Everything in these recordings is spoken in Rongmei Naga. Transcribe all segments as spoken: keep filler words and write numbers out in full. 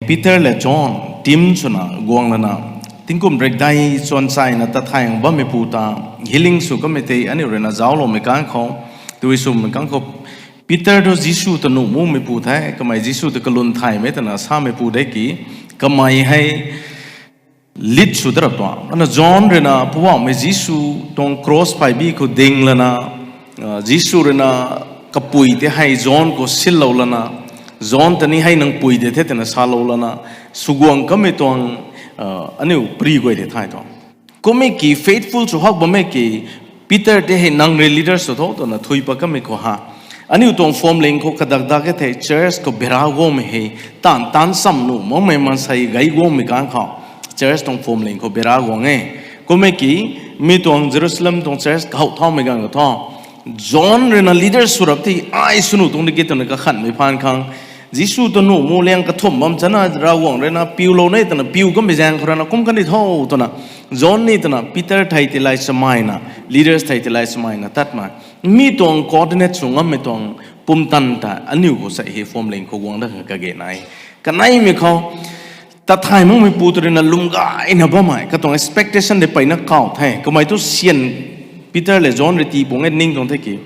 Peter le John team swna guang lana, tingkum rekdai chuan chayna tat thayna bammeipu ta healing sw kamei tei aniu ruina zaucloumei kang khou, tui swmei kang khou, Peter thu Jisu ta nuh mumeipu the, kamei Jisu ta kalun thaymei twna sameipu de ki, kamei hei lit sw da rap tuang. Ana John ruina Poubauhmei Jisu tuang cross paibi khou ding lana, Jisu ruina kapui tei hei John khou sinlou lana, John ta ni hei nang pui de the twna salou lana, swguang kamei tuang, aniu pri guay tei thay tuang. Kummei ki faithful sw hak bammei ki, Peter tei hei nang rui leader sw tho twna thui pat kamei khou ha, aniu tuang phuamling khou kadak dak e thei church khou bera guangmei hei, taanv taanc cham nuh makmei maansei gay guangmei kang khou, church tuang phuamling khou bera guang e. Kummei ki, mi tuang Jerusalem tuang church kahouh thaumei ganv khou thu, John ruina leader sw rap tei ai swnu tuang di ki twna kakhanhmei phaan khang, Jisu ta nuh mu liang kathumh bam chana Ravguangc ruina piulou ne twna piu kamei zaeng khou rana kum kan di tho twna, John ni twna Peter thei tei lai swmayna, leaders thei tei lai swmayna tatmei, mi tuang coordinate sw ngammei tuang pumtan ta aniu khou sei hei phuamling khou guang dat kage nai. Kaneimei khou, tat thay makmeipu ta ruina lwm gayna bammei katuang expectation de peyna kaw the. Kamei thu syan, Peter le John rui tii puang e ning tuang the ki,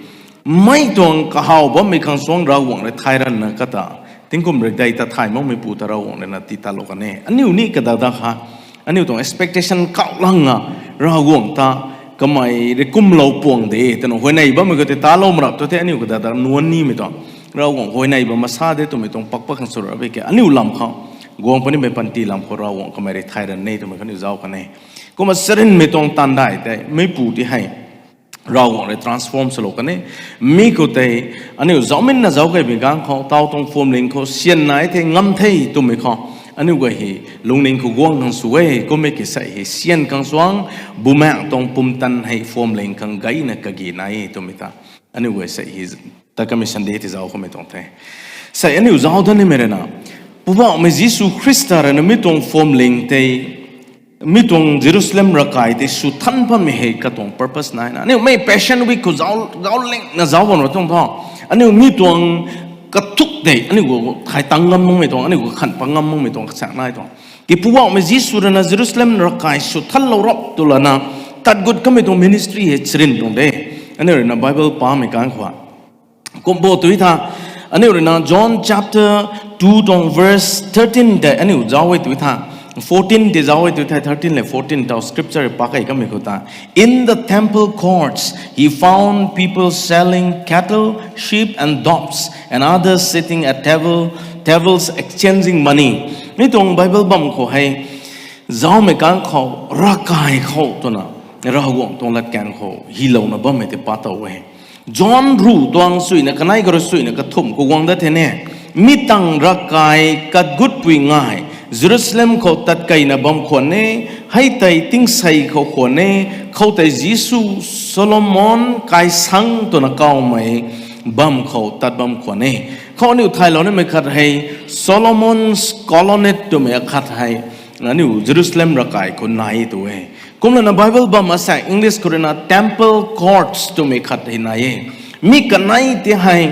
mei tuang kahaw bammei khang suang Ravguangc rui thay ranna kata, tingkum rekdai tat thay makmeipu ta Ravguangc ruina tii talou kan e. Aniu ni kadak dak ha, aniu tuang expectation kauh langa, Ravguangc ta kamei rui kumlou puang de twna huayney bammei khou tei talou marap tu the, aniu kadak dak nuan nimei tuang, Ravguangc huayney bam masa de twmei tuang pakpak khang sw rap e ke, aniu lam khou, guang punimei panty lam khou Ravguangc kamei rui thay ran e twmei kaniw zauc kan e. Kumna charynmei tuang taanv dai tei meipu tei hei Ravguangc rui transform swlou kan e. Mi khou tei, aniu zauminna zauc kaimei ganv khou, taw tuang phuamling khou syan nai the, ngam the twmei khou, aniu guay hei lungning khou guang khang sw e. Kummei ki sei hei syan khang suang, Bumaengh tuang pumtan hei phuamling khang gayna kage nai twmei ta, aniu guay sei hei, ta kami Sunday tei zauc khoumei tuang the. Sei aniu zauc dat nimei ruina, Poubauhmei Jisu Khrista ruina mi tuang phuamling tei, mi tuang Jerusalem ravkai tei sw than bammei hei katuang purpose naina, aniu mei Passion Week khou zauc, zauc lingna zauc bam ra tuang tho. Aniu mi tuang kathuk tei aniu khou thay tang ngam makmei tuang, aniu khou khan pat ngam makmei tuang kachaeng nai tuang. Ki Poubauhmei Jisu ruina Jerusalem ravkai sw thanlou rap tu lana, tat gut kamei tuang ministry hei charyn tuang de. Aniu ruina Bible pamei kang khou, kum bo tu tha, aniu ruina John chapter two tuang verse thirteen tei aniu zauc e tu tha, fourteen tei zauc e tu tha, thirteen le fourteen tau scripture pak e kamei khou ta. In the temple courts, he found people selling cattle, sheep, and doves, and others sitting at table, tables exchanging money. Mi tuang Bible bam khou hei, zaucmei kang khou, ravkai khou twna, Ravguangc tuang latkaeng khou hylouna bammei tei pa tow e. John ruh tuang suina kanei khou rui suina kathumh khou guang dat the ne. Mi tangv ravkai kat gutpui ngai, Jerusalem khou tat keyna bam khwan e, hei tei tingsei khou khwan e, khoutei Jisu Solomon kaisang twna kawmei bam khou tat bam khwan e. Khou aniu thaylou nimei khat hei Solomon's Colonnade twmei akhat hei aniu Jerusalem ravkai khou nai tu e. Kumlana Bible bam asaekc English khou ruina temple courts twmei khat hei nai e. Mi kanei tei hei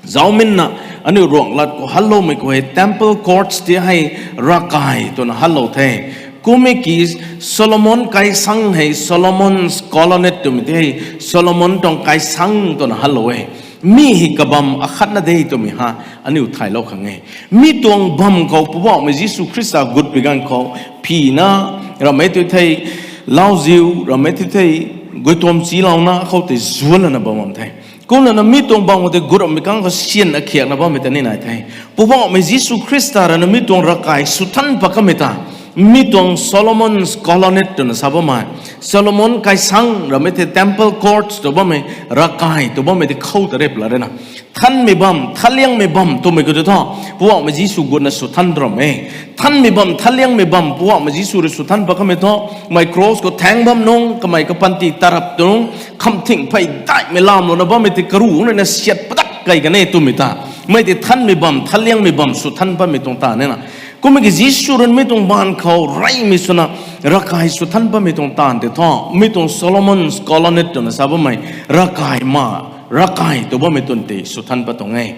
zauminna aniu Ruanglat khou hanloumei khou hei temple courts tei hei ravkai twna hanlou the. Kummei ki Solomon kaisang hei, Solomon's Colonnade twmei tei hei Solomon tuang kaisang twna hanlou e. Mi hei kabam akhatna de twmei ha aniu thaylou khang e. Mi tuang bam khou Poubauhmei Jisu Khrista gutpui ganv khou phina, ramei tu thei, lauziu ramei tu thei, guay tuam chilouna khoutei zuanlana bam bam the. Kumlana mi tuang bam khou tei gut rammei kang khou syan akhiakna bammei ta ni nai the. Poubauhmei Jisu Khrista ruina mi tuang ravkai sw than pat kamei ta, mi tuang Solomon's Colonnade twna sa bammei, Solomon kaisang ramei tei temple courts tw bammei, ravkai tw bammei tei khou ta rap la ruina, thanmei bam, thanliangmei bam twmei khou tu tho, Poubauhmei Jisu gutna sw than ram e. Thanmei bam, thanliangmei bam Poubauhmei Jisu rui sw than pat kamei thu, mei cross khou thaeng bam nung, kamei kapanty tarap tu nung, khamthing phey daihmei lamlouna bammei tei karuh ruina siat padak key kan e twmei ta, mei tei thanmei bam, thanliangmei bam sw than patmei tuang taanv e na. Kummei ki Jisu ruina mi tuang baanv khou reymei swna ravkai sw than patmei tuang taanv tei thu, mi tuang Solomon's Colonnade twna sa bammei, ravkai ma, ravkai tw bammei twn tei sw than pat tuang e.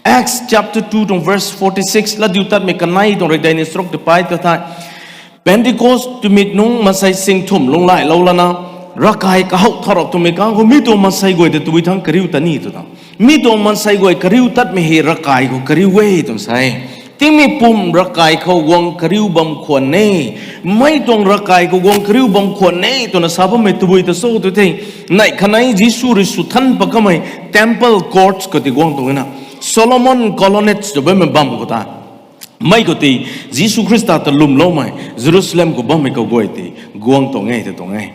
Acts chapter two tuang verse forty six, latdiutatmei kanei tuang rui dei ni sruk tei pai ta thei, Pentecost twmei nungc maansei singthumh lunghlaihlou lana, ravkai kahow tharap twmei kang khou mi tuang maansei guay ta tabui thangc kariu tat ni tw ta. Mi tuang maansei guay kariu tatmei hei ravkai khou kariu e twna sa e. Tingmei pum ravkai khou guang kariu bam khwan e. Mei tuang ravkai khou guang kariu bam khwan e twna sa bammei tabui ta cho tu the. Neih khatni Jisu rui sw than pat kamei temple courts khou tei guang tuang e na, Solomon colonnades tw bammei bam khou ta, mei khou tei Jisu Khrista ta lwmloumei Jerusalem khou bammei kaguay tei guang tuang e tw tuang e.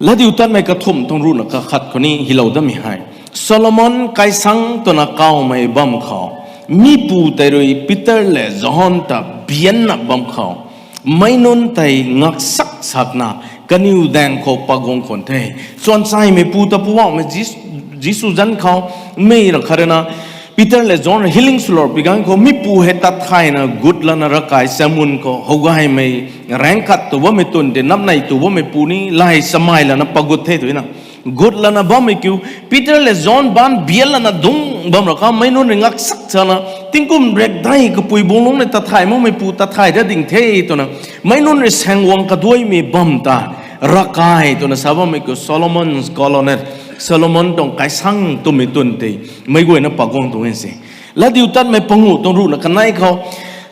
Latdiutatmei kathumh tuang ruhna kakhat khou ni hylou damei hei, Solomon kaisang twna kawmei bam khou, mipu tei rui Peter lev Johan ta bianna bam khou, meic nunc tei ngaksak sakna kaniw daeng khou paguang khwan the. Chuanchaimeipu ta Poubauhmei Jis-, Jisu zanc khou, mei ra khat rui na, Peter lev Johan healing swlou pi ganv khou mipu hei tat thayna gut lana ravkai chamun khou howgaymei raengc khat tu bammei twn tei napnei tu bammeipu ni lay chamei lana pagut the twna, gut lana bammei kiu, Peter lev Johan baanc bian lana dungc bam ra kha meic nunc rui ngaksak sana, tingkum riakdei kapui bung lungc nei tat thay makmeipu tat thay da ding the twna, meic nunc rui saengguang kaduaimei bam ta ravkai twna sa bammei kiu Solomon's colonnade, Solomon tuang kaisang twmei twn tei meic guayna paguang tuang e se. Latdiutatmei panguh tuang ruhna kanei khou,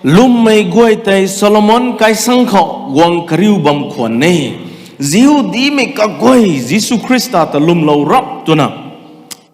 lwmmei guay tei Solomon kaisang khou guang kariu bam khwan e. Jihudimei kaguay Jisu Khrista ta lwmlou rap twna,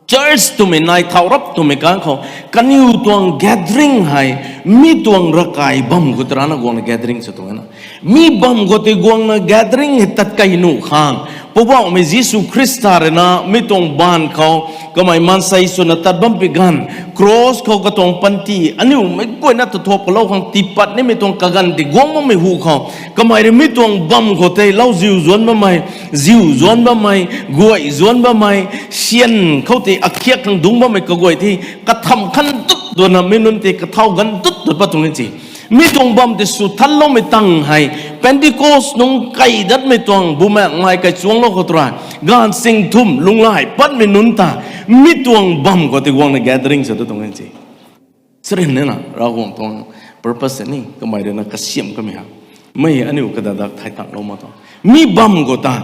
church twmei nai thau rap twmei kang khou, kaniw tuang gathering hei mi tuang ravkai bam khou tarana guangna gathering sw tuang e na. Mi bam khou tei guangna gathering hei tat kei nuh khang, Poubauhmei Jisu Khrista rui na mi tuang baanv khou, kamei maansei swna tat bam pi ganv, cross khou katuang panty aniu meic guayna tathuap kalou khang tiipat nimei tuang kaganv tei guang bammei hu khou, kamei rui mi tuang bam khou tei lauziu zuanc bammei, ziu zuanc bammei, guay zuanc bammei, syan khou tei akhiak khang dungc bammei kaguay tei katham khan dut duanna mi nunc tei kathau ganv dut dut pat tuang e se. Mi tuang bam tei sw thanloumei tang hei, Pentecost nungc kei datmei tuang bumaengmei kaichuanglou khou tei rui, gaanv singthumh lunghlaic patmei nunc ta mi tuang bam khou tei guangna gathering sw tu tuang e se. Charynna Ravguangc tuang purpose ni kamei rui na kasiamh kamei ha. Mei aniu kadadak thai tanglou ma tuang. Mi bam khou ta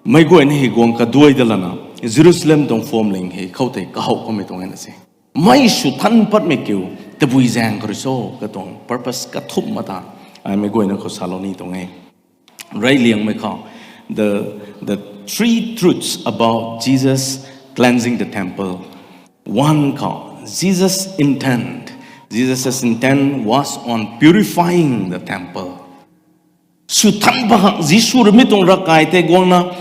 meic guayna hei guang kaduai da lana, Jerusalem tuang phuamling hei khou tei kahow kamei tuang e na se. Mei sw than patmei kiu, tabui zaeng khou rui cho katuang purpose kathumh ma ta, ai meic guayna khou salou ni tuang e. Reyliangmei khou, the, the three truths about Jesus cleansing the temple. One khou, Jesus' intent. Jesus' intent was on purifying the temple. Sw than pat khang Jisu rui mi tuang ravkai tei guangna,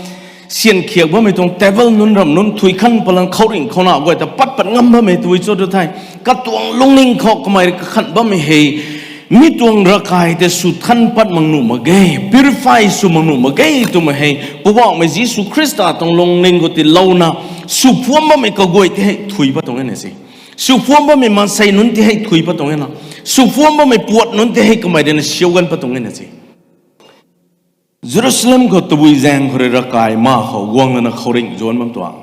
syan khiak bammei tuang table nunc ram nunc thui khan palang khouringh khouna guay ta pat pat ngam bammei tei cho tu thei, katuang lungning khou kamei rui kakhanh bammei hei, mi tuang ravkai tei sw than pat mak nuh mak ge, purify sw mak nuh mak ge twmei hei, Poubauhmei Jisu Khrista tuang lungning khou tiilouna, sw phuam bammei kaguay tei hei thui pat tuang e na se. Sw phuam bammei maansei nunc tei hei thui pat tuang e na. Sw phuam bammei puat nunc tei hei kamei rui na siu gan pat tuang e na se. Jerusalem khou tabui zaeng khou rui ravkai ma khou guang lana khouringh zuanc bam tuang.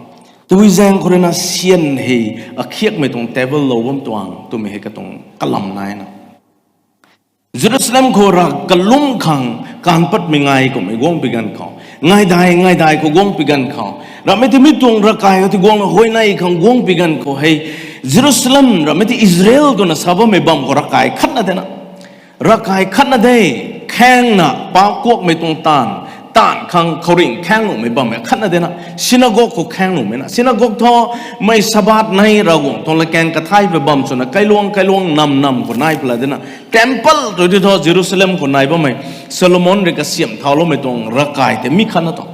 Tabui zaeng khou rui na syan hei akhiakmei tuang table lou bam tuang twmei hei katuang kalam nai na. Jerusalem khou rav kalum khang kaanv patmei ngai kummei guang pi ganv khou, ngaidai ngaidai khou guang pi ganv khou, ramhmei tei mi tuang ravkai khou tei guangna huayney khang guang pi ganv khou hei, Jerusalem ramhmei tei Israel twna sa bammei bam khou ravkai khatna de na. Ravkai khatna de, khaengna pakuakmei tuang taanv, taanv khang khouringh khaeng nuhmei bammei khatna de na. Synagogue khou khaeng nuhmei na. Synagogue thu mei Sabbath nei Ravguangc tuang latkaeng kathay pui bam swna kailuang kailuang nam nam khou nai pala de na. Temple tu ti thu Jerusalem khou nai bammei, Solomon rui kasiamh thauloumei tuang ravkai tei mi khatna tuang.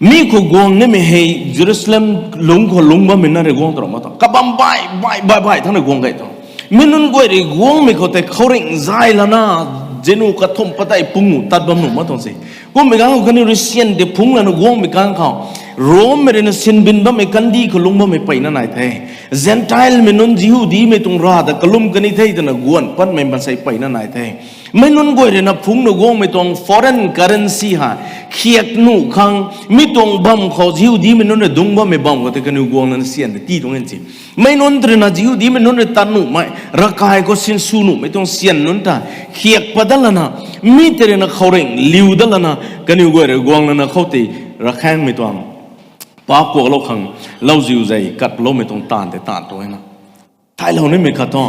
Mi khou guang nimei hei Jerusalem lungc khou lungc bammei na rui guang tu ra ma tuang. Kabam bai bai bai bai thangc rui guang gay tuang. Mi nunc guay rui guangmei khou tei khouringh zay lana, zenu kathumh patei pungu tat bam nuh ma tuang se. Kummei kang khou kaniw rui syan tei phungc lana guangmei kang khou, Rommei rui na sinbin bammei kandih khou lungc bammei peyna nai the. Zentelmei nunc Jihudimei tuang rav ta kalum kan the twna guan patmei maansei peyna nai the. Meic nunc guay rui na phungcna guangmei tuang foreign currency hei khiak nuh khang, mi tuang bam khou, Jihudimei nunc rui dungc bammei bam khou tei kaniw guang lana syan ta tii tuang e si. Meic nunc rui na Jihudimei nunc rui tat nuhmei, ravkai khou sinsw nuhmei tuang syan nunc ta khiak pat dat lana, mi tei rui na khouringh liu dat lana, kaniw guay rui guang lana khou tei ravkhaengmei tuang paap kuaklou khang, lauziu zei katloumei tuang taanv tei taanv tuang e na. Thailou nimei khat thu,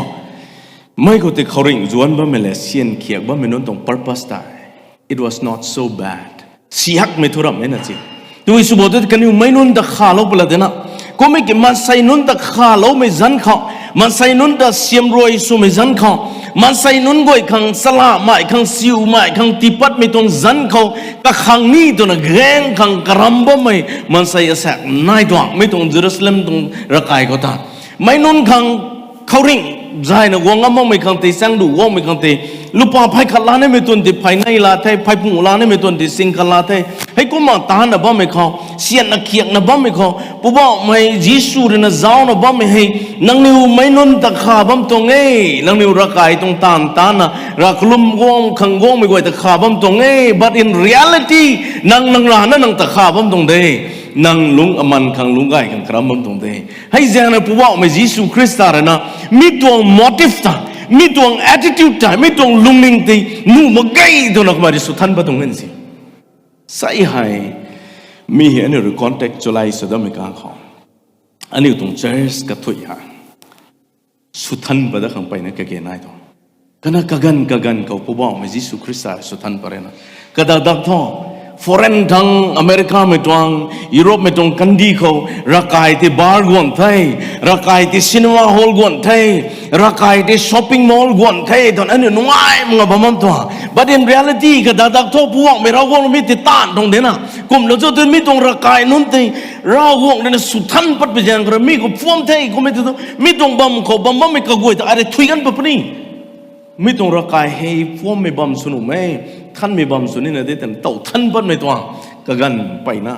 mei khou tei khouringh zuanc bammei le syan khiak bammei nunc tuang purpose tei, it was not so bad. Sihakmei thu ramh e na si. Tui sw bo tei kaniw meic nunc ta khalou pala de na. Kummei ki maansei nunc ta khaloumei zanc khou, maansei nunc ta siamruai swmei zanc khou, maansei nunc guay khang chala mai khang siu mai khang tiipatmei tuang zanc khou, kakhang ni twna gaeng khang karam bammei maansei asaekc nai tuang, mi tuang Jerusalem tuang ravkai khou ta. Meic nunc khang khouringh zayna guang ngam makmei khang tei, chaeng du guangmei khang tei, lupa phey khat la nimei tuang tei phey nei la the, phey pung la nimei tuang tei sing khat la the. Heikumna taanna bammei khou, syanna khiakna bammei khou, Poubauhmei Jisu rui na zaucna bammei hei, nangniw meic nunc ta kha bam tuang e, nangniw ravkai tuang taanv taanna, rav kalum guang khang guangmei guay ta kha bam tuang e, but in reality, nang nang rana nang ta kha bam tuang de, nang lungc aman khang lungc gay khang karam bam tuang de. Hei zaeng na Poubauhmei Jisu Khrista rui na, mi tuang motive ta, mi tuang attitude ta, mi tuang lungning tei, nuh mak ge twna kamei rui swthan pat tuang e si. Sai hei, mi hei aniu rui context chalai sw dammei kang khou, aniu tuang church kathuic hei swthan pat dat khang peyna kage nai tuang. Kana kaganv kaganv khou Poubauhmei Jisu Khrista swthan pat rui na, kadak dak thu, foreign thang, Americamei tuang, Europemei tuang kandih khou, ravkai tei bar guang the, ravkai tei cinema hall guang the, ravkai tei shopping mall guang the twna aniu nungai mak nga bam bam tuang. But in reality, kadak dak thu Poubauhmei Ravguangc mi tei taanv tuang de na. Kumna cho tei mi tuang ravkai nunc tei Ravguangc rui na swthan patpui zaeng khou rui mi khou phuam the kummei tei thu, mi tuang bam khou bam bammei kaguay ta ai rui thuy ganv pat puni. Mi tuang ravkai hei phuammei bam sw nuhmei, thanmei bam sw nina de twna tow than patmei tuang, kaganv peyna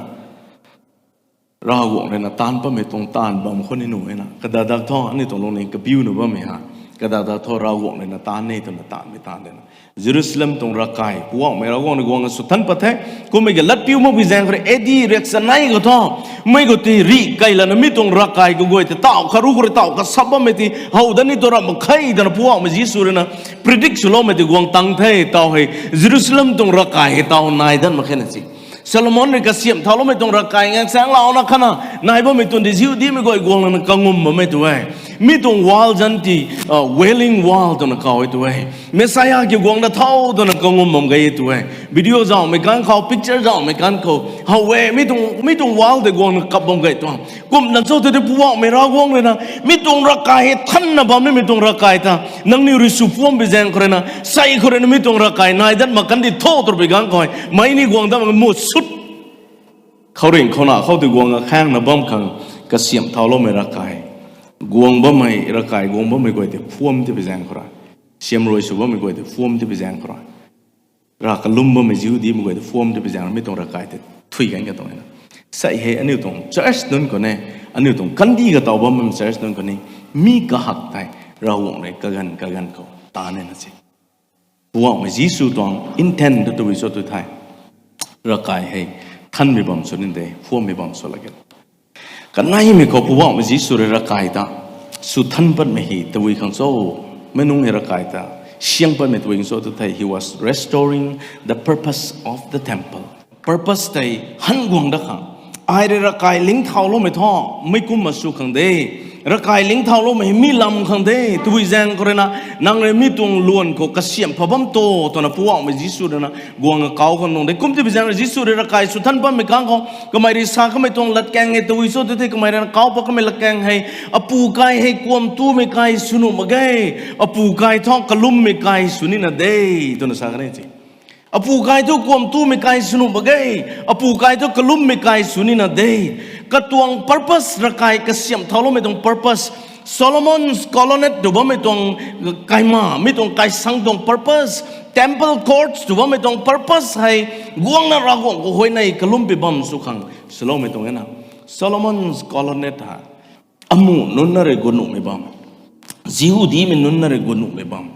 Ravguangc rui na taanv patmei tuang taanv bam khou ni nuh e na. Kadak dak thu aniu tuang lungning kabiuna bammei ha, kadak dak thu Ravguangc rui na taanv e twna taanvmei taanv de na. Jerusalem tuang ravkai Poubauhmei Ravguangc rui guang swthan pat the. Kummei ki latpiu makpui zaeng khou rui A D riak chanei khou thu, mei khou tei rih key lana mi tuang ravkai kaguay tei taw khat ru khou rui taw khat sap bammei tei how dat ni tu ramh mak khe twna Poubauhmei Jisu rui na predict swloumei tei guang tang the. Taw hei Jerusalem tuang ravkai hei taw nai dat mak khe na si. Solomon rui kasiamh thauloumei tuang ravkai ngak chaeng launa khana nai bammei tuang tei Jihudimei guay guang lana kangum bammei tu e. Mi tuang wall zanc tei, Wailing Wall twna kaw e tu e. Messiah kiu guang dat tho twna kangum bam ge tu e. Video zauhmei kan khou, picture zauhmei kan khou how e, mi tuang, mi tuang wall tei guangna kap bam ge tuang. Kumna cho tei tei Poubauhmei Ravguangc rui na, mi tuang ravkai hei thanna bam nimei tuang ravkai ta, nangniw rui sw phuampui zaeng khou rui na, sai khou rui na mi tuang ravkai nai dat mak kan di tho twpui ganv khou, mei ni guang dat mak mu sut. Khouringh khouna khou tei guang akhaengna bam khang kasiamh thauloumei ravkai, guang bammei ravkai, guang bammei guay tei phuam tipui zaeng khou rui, siamruai sw bammei guay tei phuam tipui zaeng khou rui, rav kalum bammei Jihudimei guay tei phuam tipui zaeng rui mi tuang ravkai tei thuy kan ka tuang e na. Sai hei aniu tuang church nunc khou ni, aniu tuang kandih kataw bam bammei church nunc khou ni, mi kahak tei Ravguangc rui kaganv kaganv khou taanv e na si. Poubauhmei Jisu tuang intent ta tabui cho tu thei, ravkai hei thanmei bam sw ni de, phuammei bam sw lak e. Kaneimei khou Poubauhmei Jisu rui ravkai ta swthan patmei hei tabui khang cho, meic nunc hei ravkai ta siang patmei tabui khang cho tu thei, he was restoring the purpose of the temple. Purpose tei han guang dat khang, ai rui ravkai lingthauloumei thu, mei kumna sw khang de, ravkai lingthauloumei hei mi lam khang de twpui zaeng khou rui na, nang rui mi tuang luan khou kasiamh pha bam to twna Poubauhmei Jisu rui na guang akauc khang nung de. Kum tipui zaeng rui Jisu rui ravkai swthan patmei kang khou kamei rui sa kamei tuang latkaeng hei tabui cho tu thei, kamei rui na kauc pat kamei latkaeng hei, apu kai hei kuam tumei kai sw nuh mak ge, apu kai thu kalummei kai sw nina de twna sa kan e si. Apu kai thu kuam tumei kai sw nuh mak ge, apu kai thu kalummei kai sw nina de. Katuang purpose, ravkai kasiamh thauloumei tuang purpose, Solomon's Colonnade tw bammei tuang kaima, mi tuang kaisang tuang purpose, temple courts tw bammei tuang purpose hei, guangna Ravguangc khou huayney kalumpui bam sw khang swloumei tuang e na. Solomon's Colonnade ha, amuh nunc na rui gut nuhmei bam, Jihudimei nunc na rui gut nuhmei bam,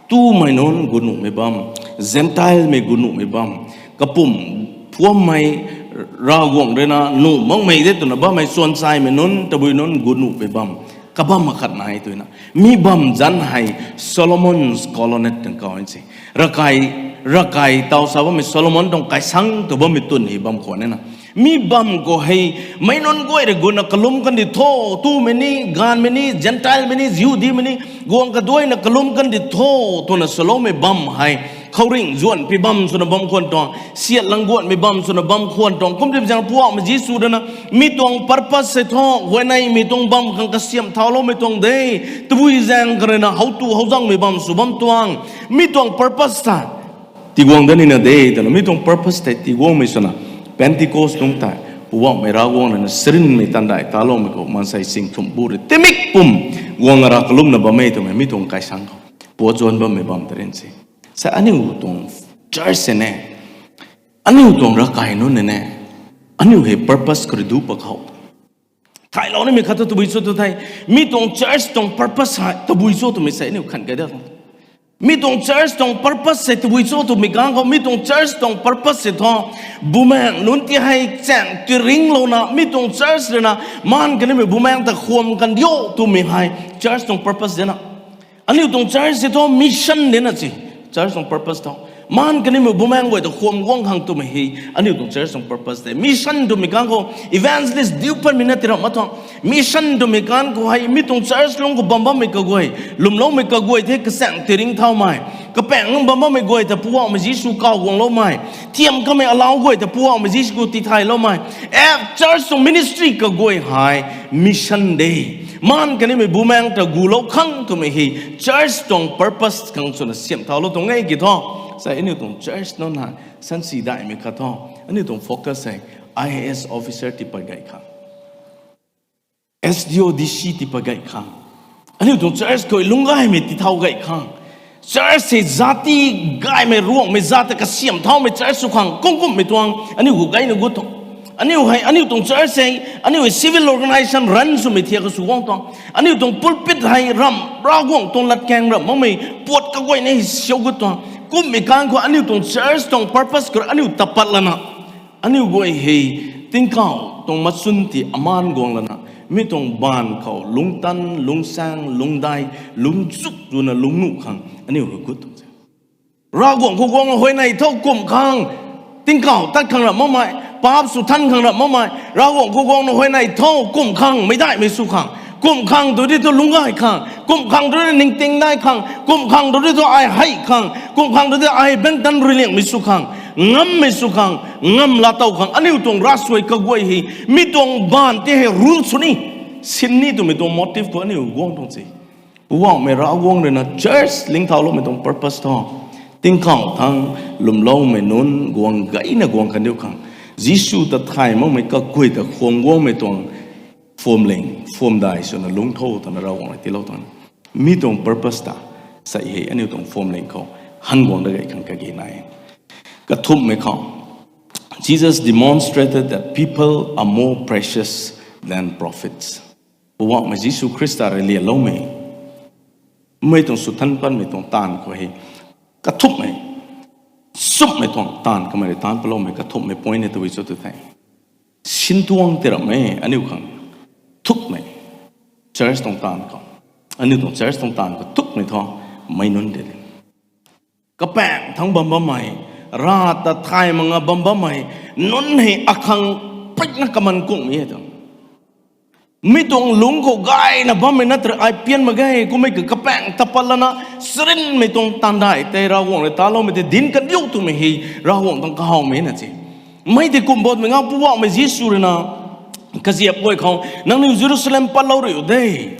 tumei nunc gut nuhmei bam, Gentilemei gut nuhmei bam, kapum phuammei, Ravguangc rui na nuh makmei de twna bammei suanchaimei nunc, tabui nunc gut nuhmei bam, kabam akhat nai twna. Mi bam zanc hei Solomon's Colonnade twna kau e se. Ravkai, ravkai taw sa bammei Solomon tuang kaisang tw bammei twn hei bam khwan e na. Mi bam khou hei, meic nunc guay rui gutna kalum kandih tho, tumei ni, gaanvmei ni, Gentilemei ni, Jihudimei ni, guang kaduaina kalum kandih tho, twna swloumei bam hei, khouringh zuanhpui bam swna bam khwan tuang, siat lang guanhmei bam swna bam khwan tuang, kumtip zaeng Poubauhmei Jisu rui na, mi tuang purpose hei thu, huayneymei tuang bam khang kasiamh thauloumei tuang de, tabui zaeng kha rui na, howtu howzangmei bam sw bam tuang, mi tuang purpose ta tiguang dat nina de, twna mi tuang purpose tei tiguangmei swna, Pentecost nungc tei, Poubauhmei Ravguangc rui na sarinmei tandaih taloumei khou maansei sing thumh bu rui timik pum guangna rav kalumna bam e twmei mi tuang kaisang khou puat zuan bammei bam ta rin se. Sa aniu tuang church se ne, aniu tuang ravkai nunc ne, aniu hei purpose khou rui duc pakhou thaylou nimei khat thu tabui cho tu thei, mi tuang church tuang purpose hei tabui cho twmei sei aniu khan kai da khou, mi tuang church tuang purpose sei tabui cho twmei kang khou, mi tuang church tuang purpose sei thu, bumaengc nunc ti hei chaeng tiringlouna mi tuang church rui na, maan kanimei bumaengc ta khwam kandiu twmei hei church tuang purpose de na. Aniu tuang church sei thu mission de na se. Church tuang purpose thu, maan kanimei bumaengc guay ta khwam guang khang twmei hei aniu tuang church tuang purpose de. Mission twmei kang khou evangelist diu patmei na tiram ma thu, mission twmei kang khou hei mi tuang church lungc khou bam bammei kaguay, lwmloumei kaguay the kachaeng tiring thaumei, kapaeng lungc bam bammei guay ta Poubauhmei Jisu kaw guangloumei, thiam kamei alau guay ta Poubauhmei Jisu khou tithaylou mei, e, church tuang ministry kaguay hei mission de. Maan kanimei bumaengc ta gulou khang twmei hei church tuang purpose khang swna siam thaulou tuang e ki thu. Sa aniu tuang church nunc hei sansi daihmei khat thu, aniu tuang focus hei I A S officer tipat gay khang, S D O, D C tipat gay khang, aniu tuang church khou lungc gaymei tithau gay khang, church hei zati gaymei Ruanghmei zat ta kasiam thaumei church sw khang kum kummei tuang aniu khou gayna gut tuang. Aniu hei, aniu tuang church hei, aniu hei civil organisation run swmei thiak khou sw guang tuang. Aniu tuang pulpit hei ramh, Ravguangc tuang latkaeng ramh makmei puat kaguayna hei siau gut tuang. Kummei kang khou aniu tuang church tuang purpose khou aniu tapat lana, aniu guay hei tingkauh tuang machun ti amaan guang lana, mi tuang baanv khou lungctan, lungcsaeng, lungcdai, lungchuk runa lungc nuh khang aniu hei gut tuang se. Ravguangc khou guang huayney tho kum khang, tingkauh tat khang ramh makmei, paap sw than khang ramh makmei, Ravguangc khou guangna huayney tho kum khang, meic daihmei sw khang, kum khang tu di thu lungc gay khang, kum khang tu di ningting nai khang, kum khang tu di thu ai hei khang, kum khang tu di ai bangtan ruiliangmei sw khang, ngammei sw khang, ngam laa tow khang, aniu tuang ravsuai kaguay hei, mi tuang baanv ti hei rule sw ni, sin ni twmei tuang motive khou aniu guang tuang se. Poubauhmei Ravguangc rui na church lingthauloumei tuang purpose thu, tingkauh thangc lwmloumei nunc guang gayna guang kaniw khang, Jisu ta thay makmei kaguay ta khwam guangmei tuang phuamling, phuamdai swna lungc tho twna Ravguangc rui tiilou tuang. Mi tuang purpose ta, sa hei aniu tuang phuamling khou han guang da gay khang kage nai. Kathumhmei khou, Jesus demonstrated that people are more precious than prophets. Poubauhmei Jisu Khrista rui lianloumei, mei tuang swthan patmei tuang taanv khou hei, kathumhmei, sumhmei tuang taanv kamei rui taanc paloumei kathumhmei point ni tabui cho tu the. Sintuang ti ramh e aniu khang, thukmei, church tuang taanv khou, aniu tuang church tuang taanv khou thukmei thu, meic nunc de de. Kapaeng thangc bam bammei, rav ta thay mak nga bam bammei, nunc hei akhang pikna kaman kungmei e tu. Mi tuang lungc khou gayna bammei na tei ai pian mak ge, kummei ka kapaeng tapat lana, sarinmei tuang taanv dai tei Ravguangc rui taloumei tei dinc kaniw twmei hei, Ravguangc tuang kahawmei na se. Mei tei kum bammei nga Poubauhmei Jisu rui na, kaziap guay khou, nangniw Jerusalem patlou riu de.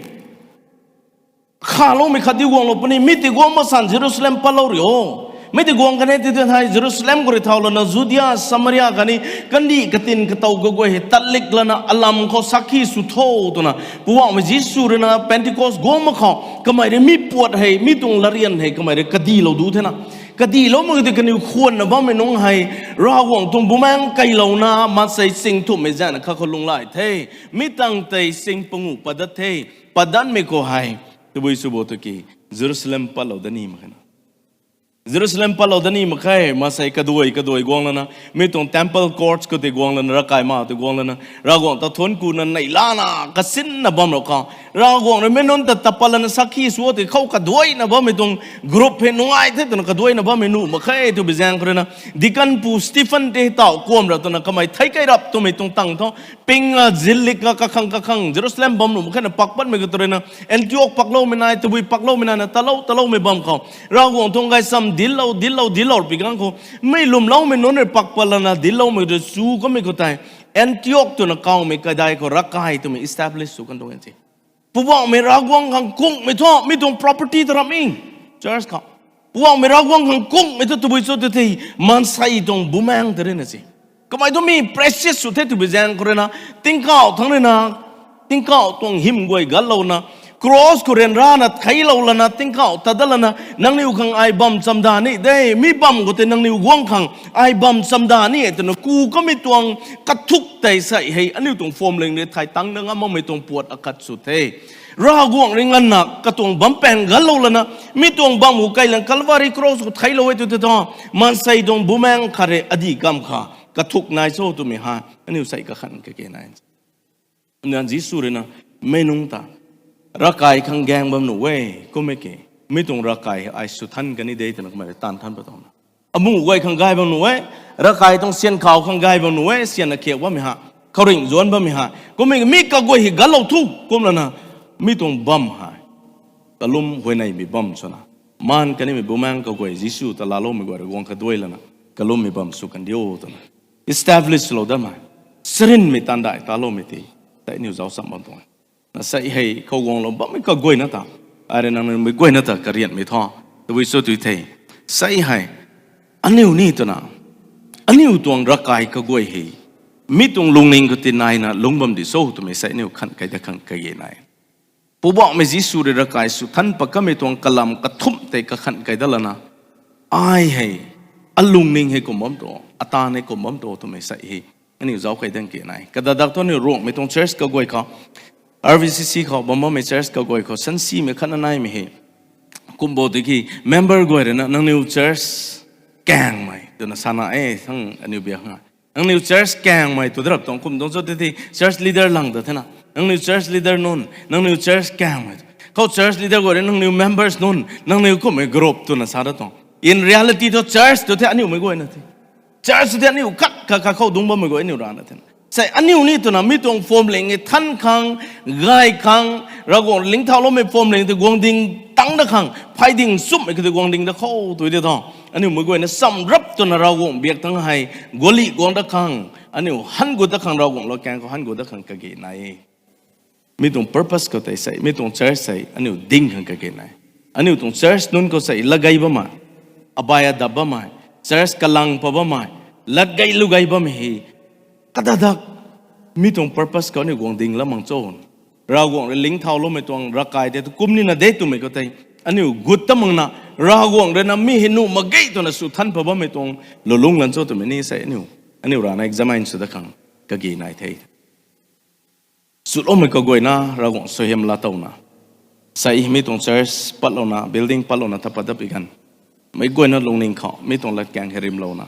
Khaloumei khat di guanglou puni, mi tei guang masan Jerusalem patlou riu o. Mi tei guang kan e ti tei hei Jerusalem khou rui thau lana Judia, Samaria khatni kandih katin katow kaguay hei tatlik lana alam khou sakhi sw tho twna Poubauhmei Jisu rui na Pentecost guang mak khou kamei rui mi puat hei, mi tuang latryan hei kamei rui kadihlou du thena. Kadihlou mak tei kaniw khwanna bammei nungc hei Ravguangc tuang bumaengc keylouna maansei sing thumhmei zaeng khat khou lunghlaic the. Mi tangv tei sing panguh pat dat the. Pat datmei khou hei tabui sw bo tiki Jerusalem patlou dat ni mak khe na. Jerusalem patlou dat ni mak khe, maansei kaduai kaduai guang lana, mi tuang temple courts khou tei guang lana, ravkai ma tei guang lana, Ravguangc ta thuanc kuna neihlana kasinna bamlou khou, Ravguangc rui mi nunc ta tat pat lana sakhi sw tei khou kaduaina bammei tuang group hei nungai the twna kaduaina bammei nuh mak khe twbi zaeng khou rui na, deacon pu Stephen tei tauh kuam ra twna kamei thei kai rap twmei tuang tangv thu, ping a zillik a kakhang kakhang Jerusalem bam nuh mak khe na pak patmei khou tei rui na, Antiok pakloumei nai, tabui pakloumei nai na, talou taloumei bam khou Ravguangc tuang gaysam dillou dillou dillou pi gang khou, mi lwmloumei nunc rui pak pat lana dilloumei rui chu kamei khou tei, Antiok twna kawmei kaidai khou ravkai twmei establish sw kan tuang e ti. Poubauhmei Ravguangc khang kungmei thu mi tuang property ta ram e, church khou. Poubauhmei Ravguangc khang kungmei thu tabui cho tei thei, maansei tuang bumaengc ta rui na se. Kamei thu mi precious sw the twbi zaeng khou rui na, tingkauh thangc rui na, tingkauh tuang hym guay gatlouna, cross khou ryanrana theilou lana, tingkauh tat dat lana, nangniw khang ai bam chamda ni de, mi bam khou tei nangniw guang khang ai bam chamda ni e twna ku kamei tuang kathuk tei sei hei aniu tuang phuamling rui thay tangc na ngam makmei tuang puat akhat sw the. Ravguangc rui nganvna katuang bam paeng ganclou lana, mi tuang bam khou kailan Calvary cross khou theiclou e tu tei thu, maansei tuang bumaengc khat rui adih kamv kha kathuk nai cho twmei hei aniu sei kakhan kage nai. Nang Jisu rui na, meic nunc ta ravkai khang gaeng bam nuh e, kummei ki, mi tuang ravkai ai swthanc kan ni de twna kamei rui taanv than pat tuang na. Amuh guay khang gay bam nuh e, ravkai tuang syan khou khang gay bam nuh e, syan akhiak bammei ha, khouringh zuanc bammei ha, kummei mi kaguay hei ganclou thu kum lana, mi tuang bam hei kalum huayneymei bam swna, maan kanimei bumaengc kaguay Jisu ta laaloumei guay rui guang kaduai lana, kalummei bam sw kan diu twna establish lou datmei, charynmei taanv dai taloumei tei, tei aniu zauc cham bam tuang e. Na sei hei khou guanglou bammei kaguayna ta, ai rui nangniw mei guayna ta karianmei thu, tabui cho tu thei, sei hei aniu ni twna, aniu tuang ravkai kaguay hei mi tuang lungning khou tinaina lungc bam di cho twmei sei aniu khan kai dat khang kage nai. Poubauhmei Jisu rui ravkai swthanc pat kamei tuang kalam kathumh tei kakhan kai dat lana, ai hei alungning hei kum bam tu, ataanv hei kum bam tu twmei sei hei aniu zauc kai dat kage nai. Kadadak thu aniu Ruangmei tuang church kaguay khou, R V C C khou bam bammei church kaguay khou sansimei khatna naimei hei, kum bo tiki member guay rui na nangniw church kaengmei twna sana e thangc aniu biak nga. Nangniw church kaengmei tw drap tuang kum tuang cho tei thei church leader lang ta thena, nangniw church leader nunc, nangniw church kaengmei, khou church leader guay rui nangniw members nunc, nangniw kummei group twna sa dat tuang. In reality thu church tu thei aniu mei guayna the. Church tu thei aniu khat khat khat khou dungc bammei guay aniu rana thena. Sei aniu ni twna mi tuang phuamling e than khang, gay khang, Ravguangc lingthauloumei phuamling tei guang ding tangc dat khang, phay ding chumhmei khou tei guang ding dat khou tu tei thu, aniu mei guayna chamrap twna Ravguangc biak tangc hei guali guang dat khang, aniu han gut dat khang, Ravguangc lou kaeng khou han gut dat khang kage nai. Mi tuang purpose khou tei sei, mi tuang church sei aniu ding khang kage nai. Aniu tuang church nunc khou sei latgei bammei, abai adap bammei, church kalang pat bammei, latgei lugei bammei hei, kadadak mi tuang purpose khou aniu guang ding lam mang cho. Ravguangc rui lingthauloumei tuang ravkai tei tu kum nina de twmei khou tei, aniu gut ta makna, Ravguangc rui na mi hei nuh mak ge twna swthanc pat bammei tuang lulungc lan cho twmei ni sei aniu, aniu rana examine sw dat khang kage nai the. Swloumei kaguayna Ravguangc suaihiam laatowna, sei mi tuang church patlouna, building patlouna ta pat dat pi ganv, meic guayna lungning khou mi tuang latkaeng hei rimlouna,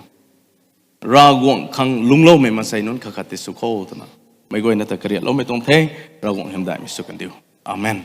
Ravguangc khang lungcloumei maansei nunc khat khat tei sw kho twna, meic guayna ta kariatloumei tuang the. Ravguangc hymdaihmei sw kan diu. Amen.